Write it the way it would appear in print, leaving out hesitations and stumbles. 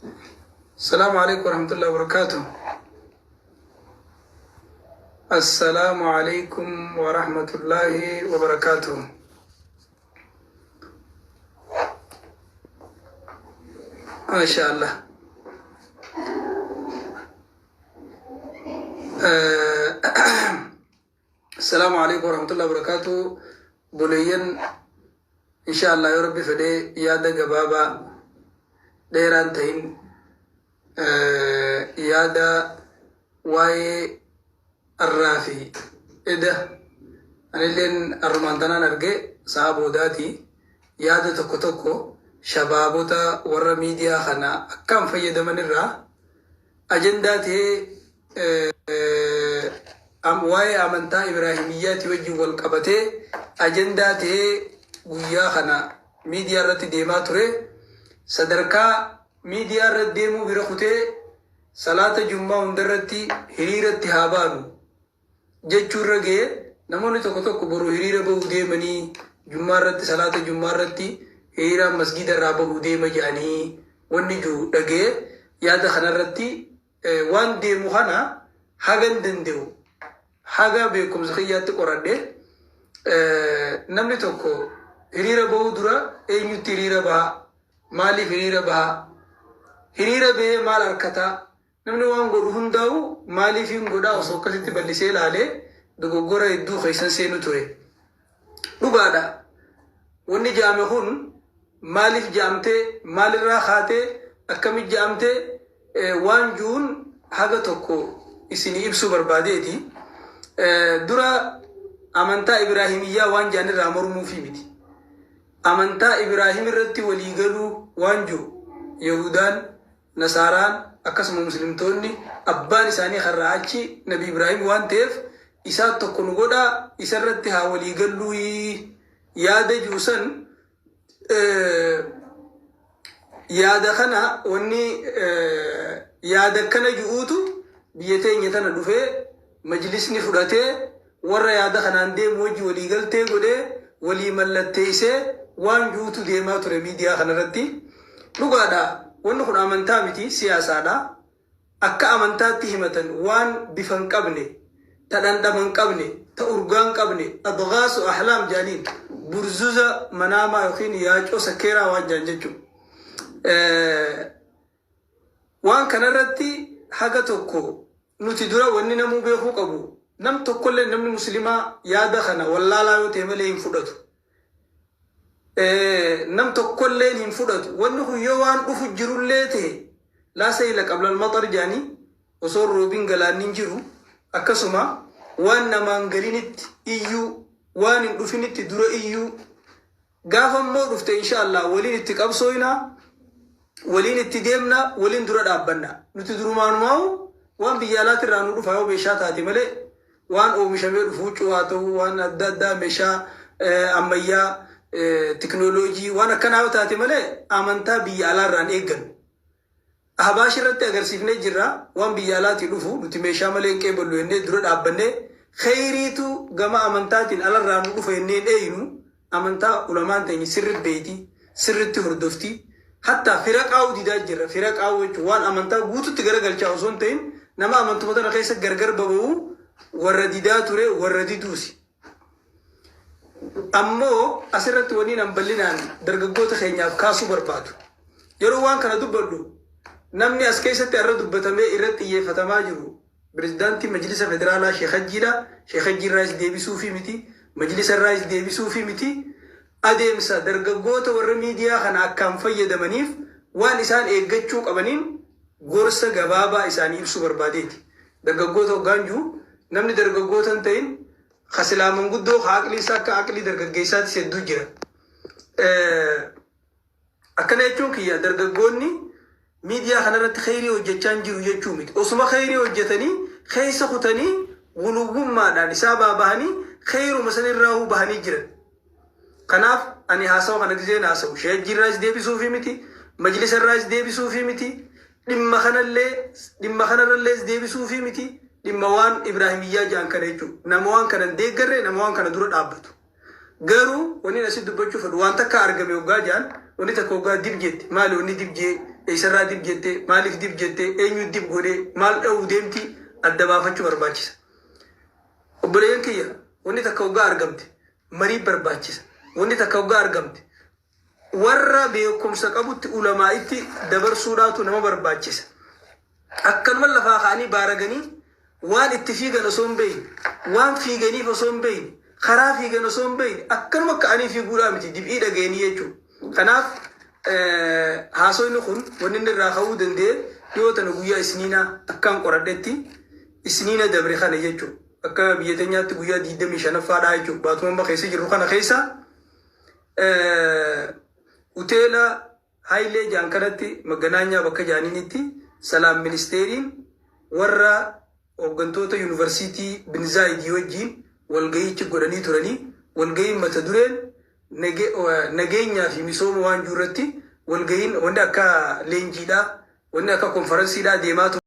Asalaamu alaikum warahmatullahi wabarakatuh. Assalaamu alaikum warahmatullahi wabarakatuh. Maasha Allah. Assalaamu alaikum warahmatullahi wabarakatuh. Buleeyyan, insha Allah, yoo Rabbi fedhee yaada gabaabaa dheeraan ta'in yaada waa'ee arraa fi eda anilleen arrumaan tanaan arge sa'a boodaati, yaada tokko tokko shabaabota warra miidiyaa kana akkaan fayyadaman irraa ajandaa ta'ee waa'ee amantaa Ibraahimiyyaati wajjin wal qabatee ajandaa ta'ee guyyaa kana miidiyaa irratti deemaa ture, sadarkaa miidiyaa irratti deemuu bira kutee salaata jummaa hundarratti hiriiratti haa baanu jechuu irra ga'ee, namoonni tokko tokko boru hiriira bahuu deemanii, jummaa irratti, salaata jummaa irratti hiriiraan masgiida irraa bahuu deema jedhanii wanni jiru dhaga'ee, yaada kanarratti waan deemu kana hagan danda'u haga beekumsa kiyyaatti qoradhe. Namni tokko hiriira bahuu dura eenyutti hiriira baha? Maaliif hiriira baha? Hiriira bahee maal harkataa? Namni waan godhu hundaa'u maaliif hin godhaa? Osoo akkasitti bal'isee ilaalee dogoggora hedduu keessan seenu ture. Dhugaadha. Wanni jaame kun maaliif jaamtee, maalirraa kaatee, akkamit jaamtee waan juun haga tokko isinii ibsuu barbaadeeti. Dura amantaa Ibraahimiyyaa waan jaanirraa mormuufi miti. Amantaa Ibraahim irratti walii galuu waan jiru, Yahudaan, Nasaaraan, akkasuma Muslimtoonni abbaan isaanii karraa achi Nabi Ibraahim waan ta'eef, isaa tokko nu godhaa, isa irratti haa walii galluu yaada jiru san, yaada kana, wanni yaada kana ji'uutu biyya teenya tana dhufee majlisni fudhatee warra yaada kanaan deemu wajji walii galtee godhee walii mallatteessee waan ji'uutu deemaa ture miidiyaa kanarratti. Dhugaadha, wanni kun amantaa miti, siyaasaadha. Akka amantaatti himatan waan bifa hin qabne, ta dhandhama hin qabne, ta urgaa hin qabne, adghaasu ahlaam jaaniin, burzuza manaamaa yookiin yaacoo sakkeeraa waan jaan jechuudha. Waan kanarratti haga tokko nuti dura wanni namuu beekuu qabu, nam tokkollee namni Muslimaa yaada kana wallaalaa yoo ta'e malee hin fudhatu. Nam tokkolleen hin fudhatu. Wanni kun yoo waan dhufu jirullee ta'e, laa sayla qablal maxar jaanii, osoo roobiin galaanni hin jiru, akkasuma waan namaan galinitti iyyuu, waan hin dhufinitti dura iyyuu, gaafa immoo dhufte insha Allah waliin itti qabsooyna, waliin itti deemna, waliin dura dhaabbanna. Nuti durumaanumaa'u waan biyya alaatti irraa nu dhufa yoo meeshaa taate malee, waan oomishamee dhufu, huccuu haa ta'u, waan adda addaa, meeshaa ammayyaa, tiknooloojii, waan akkanaa yoo taate malee amantaa biyya alaarraan eeggannu. Ahbaash irratti agarsiifnee jirra. Waan biyya alaatii dhufu nuti meeshaa malee hin qeeballu jennee dura dhaabbannee, kheyriitu gama amantaatiin alarraa nu dhufa jennee hin eeynu. Amantaa ulamaan teenya sirri beeyti, sirritti hordofti. Hatta fira qaa'uu didaa jirra. Fira qaa'uu jechuun waan amantaa guututti garagalchaa osoo hin ta'in, nama amantuma tana keessa gargar baba'uu warra didaa ture, warra diduusi. Ammoo asirratti wanni nan bal'inaan dargaggoota keenyaaf kaasuu barbaadu. Yeroo waan kana dubbadhu, namni as keessatti irra dubbatamee irratti xiyyeeffatamaa jiru pirezidaantii Majlisa Federaalaa Sheekh Hajjiidha. Sheekh Hajjii irraas deebisuufii miti. Majlisa irraas deebisuufii miti. Adeemsa dargaggoota warra miidiyaa kana akkaan fayyadamaniif waan isaan eeggachuu qabaniin gorsa gabaabaa isaanii ibsuu barbaadeeti. Dargaggoota hoggaan jiru, namni dargaggoota hin ta'in ka silaa manguddoo ka aqlii isaa akka aqlii dargaggeessaatis hedduu jira. Akkana jechuun kiyya dargaggoonni miidiyaa kanarratti kheyrii hojjechaa hin jiru jechuu miti. Osuma kheyrii hojjetanii keessa kutanii guluwwummaadhaan isaa baabahanii kheyruma sanirraahuu bahanii jiran. Kanaaf ani haasawa kana gizeen haasawu Sheejjii irraas deebisuufii miti, majlisa irraas deebisuufii miti, dhimma kanallee dhimma kanarrallees deebisuufii miti, dhimma waan Ibraahimiyyaa jedhan kana jechuudha. Nama waan kana hin deeggarre, nama waan kana dura dhaabbatu. Garuu wanni asi dubbachuu fedhu, waan takka argame hoggaa jedhan, wanni takka hoggaa dib jette, maali wanni dib jee Eessarraa dib jettee, maaliif dib jettee, eenyu dib godhee, maal dha'uu deemti, adda baafachuu barbaachisa. Obboleeyyan kiyya, wanni takka hoggaa argamte marii barbaachisa. Wanni takka hoggaa argamte warra beekumsa qabutti, ulamaa'itti dabarsuudhaatu nama barbaachisa. Akkanuma lafaa ka'anii baaraganii waan itti fiigan osoo hin beekne, waan fiiganiif osoo hin beekne, karaa fiigan osoo hin beekne, akkanuma ka'anii fiiguudhaa miti dib'ii dhageenii jechuudha. Kanaaf haasofni kun wanni inni irraa ka'uu danda'e dhiyoo tana guyyaa Isniinaa akkaan qoradhetti Isniina dabre kana jechuudha. Akka biyya teenyaatti guyyaa 25ffaadhaa jechuudha. Baatuma amma keessa jirru kana keessa hoteela Hayilee jaan kanatti, Maganaanyaa bakka jaaniinitti, Salaam ministeeriin warra hooggantoota yuunivarsiitii Binzaayidii wajjin walgahiichi godhanii turanii, walgahiin mata dureen nageenyaa fi misooma waan jiru irratti walgahiin wanni akka leenjiidhaa, wanni akka konferensiidhaa deemaa ture.